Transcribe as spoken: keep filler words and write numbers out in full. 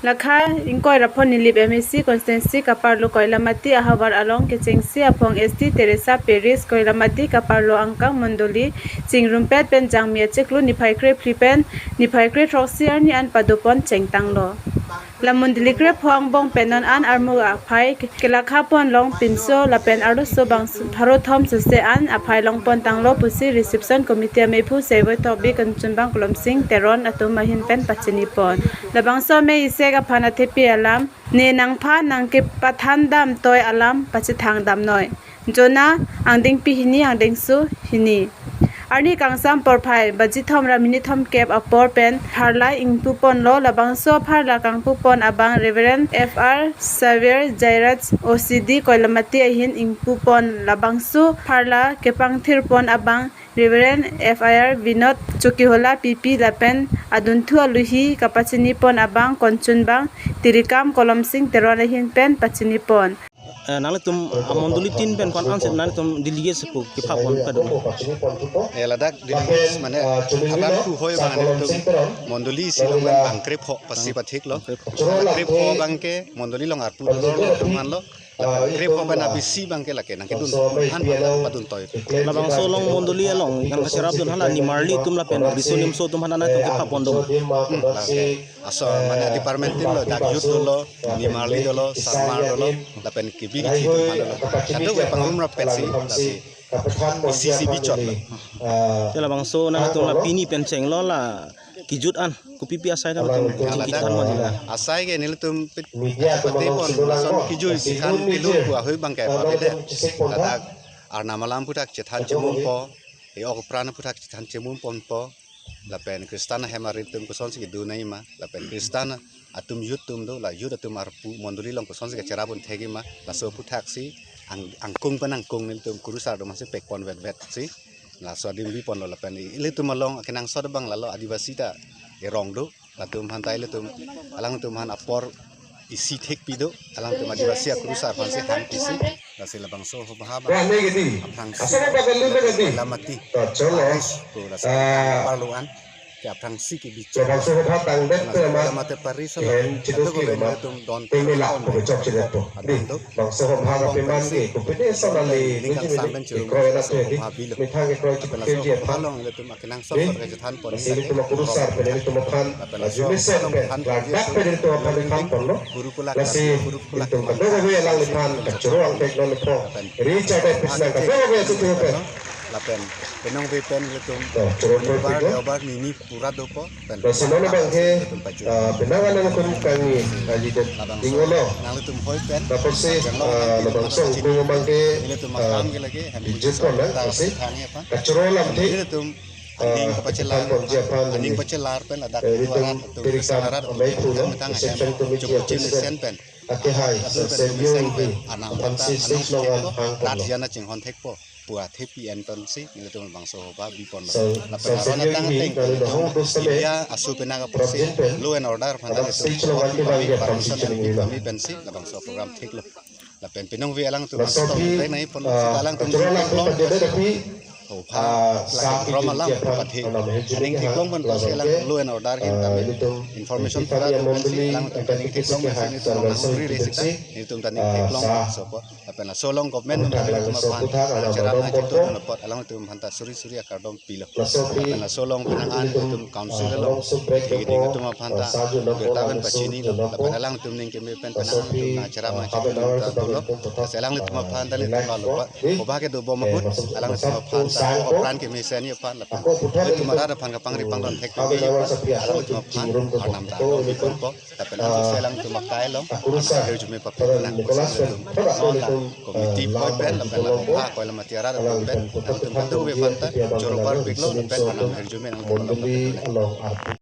Lakha ingkoi ra phongo Nilip M A C constituency kaparlo Koilamati ahavar along kechengsi aphong S T Teresa Parish Koilamati kaparlo angkang mondoli chingrumpet pen Jangmi achiklo niphai krephli pen niphai krethroksi arni an padopon chengtanglo. La mondoli krepho angbong pen non an armu aphai kelakha pon long pinso lapen arloso bang pharo thom sese an aphai longpon tanglo pusi reception committee amephu Seiboi Tokbi, Kanchanbang Kolomsing Teron atum ahin pen pachini pon. Labangso amei isek aphan athepi alam, ne nangphan nangkepathan dam toi alam pachethang damnoi. Jona angdengpi hini angdengso hini. Arni kangsam porphai baji thom ra minit thomkep apor pen pharla ingpu ponlo. Labangso pharla kangpu pon abang Reverend F R Xavier Jairaj O C D Koilamati ahin ingpu pon. Labangso pharla kepangthir pon abang Reverend F I R Vinod Chokihola P P lapen adunthu aluhi kapachini pon abang Kanchanbang Tirikam Kolomsing Teron ahin pen pachini pon. Eh, nanglitum amondoli tin pen ko-an ansi nanglitum delegates pu kepha pon padun? Eh, ladak delegates mane abang tu hoi bang anitum mondoli isi along pen bang krepho pasi pathiklo. Krepho abang ke mondoli along arpu dolo atum anlo. Krepho pen abisi abang ke lake nangkedun han padun toi. Labangso along mondoli along nangkacherapdun hala nimarli atum lapen riso nimso atum han nanglitum kepha pon dong? Hmm, lake. Aso mane department tin lo, dak youth dolo, nimarli dolo, sarmar dolo, lapen kebi kethi atum han dolo. Kadokave pangrum rap pensi, lasi isi isi bichot lo. Te labangso nanglitum la pini pen chenglo la kejut an kopipi asai nanglitum chingki than mon? Asai ke nelitum pit pate pon lason kejut kethan kelu pu ahoi abang ke papi de. Ladak Arnam alam aphuthak chethan chemum po, e-ok apran aphuthak chethan chemum ponpo. Lapen Christian ahem arit atum kosonsi kedo nangji ma, lapen Christian atum youth atum do, la youth atum arpu mondoli along kosonsi kacherap un thekji ma, laso aphuthaksi ang, angkung pen angkung nelitum kurusar atum si pekpon vetvetsi laso adim biponlo. Lapen ilitum along akenangsot abang lalo Adivasi ta erong do, latum aphan ta ilitum, alangtum aphan apor isi thekpi do, alangtum Adivasi akurusar aphansi hangpisi. Lasi labangso hobha abang aphrangsi Koilamati parish pu lasi parlo an ke aphrangsi kebichot. Labangso hobha tangdet pen amat Koilamati parish lo pen cheduk ilitum don tengme lak pu kechok chedetpo. Di, adang do. Bangso hobha kapeman ke kopine sonali ning kangsam pen chirung ikroi aso hobha bilo. Methang ikroi chipikirji aphan along ilitum akenangsot sorkar chethan pon. Lasi ilitum akurusar pen ilitum aphan ajumesen pen ladak pen ilitum aphan than ponlo. Lasi ilitum kadokave alangliphan kachoro angthek nonpo. Richard Episna kadokave asutu pen. Lapen penang ve pen ilitum to choro Shonibar, pepiklo. Deobar nini pura dopo. Lasi non abang ke, ah, penang anang kum kangni, ah, lidet dingolo. Nanglitum hoi pen. Lapusi, ah, labangso angkung abang ke, ah, bijut ko na, lasi kachoro lamthe. Ilitum aning kapachelar, aning pachelar pen ladak ilitum Tirikam amei pulo, reception committee atum pen. Akehai, Sir Samuel Enghi, aphan si stage along an hang ponlo. Lat jana chinghon thekpo pu athepi entonsi nelitum labangso hobha biponlo. Lapen Sir Samuel Enghi, nangli dohong do seme, India aso penang apotsi law and order aphan nelitum stage along an kevang permission nangpi pensi labangso program theklo. Lapen penang ve alangtum laso aphi, nai pon ah, alangtum kachoro alam pen pajede tapi, hobha, ah, la sa krom alam pathe. Aning theklong pon pusi alang law and order hin tame information para do pensi alangtum ta aning theklong pensi nelitum nang hungri resi ta nelitum ta aning theklong sopo. Lapen laso along government atum ta nelitum aphan acherap nangchingthur apot alangtum aphan ta suri suri akardom pilo. Lapen laso along penang an ilitum council along, ilitum aphan ta birta pen pachini lo, lapen alangtum ning keme pen penang ilitum nangcherap nangchingthur ta dolo. Lasi alanglitum aphan ta ilitum alo ba, hobha kedobom ahut, alanglitum aphan ta apran kemesen aphan, lapen ilitum arat aphan kapangri pangdon thek keme aphan, alanglitum aphan arnam ta alo biponpo. Lapen laso si alangtum akai along hirjume pape nang pusi ilitum non la committee apot pen lapen la hobha Koilamati arat apot pen alangtum kadokave aphan ta choro parpiklo lapen arnam hirjume nang pulo.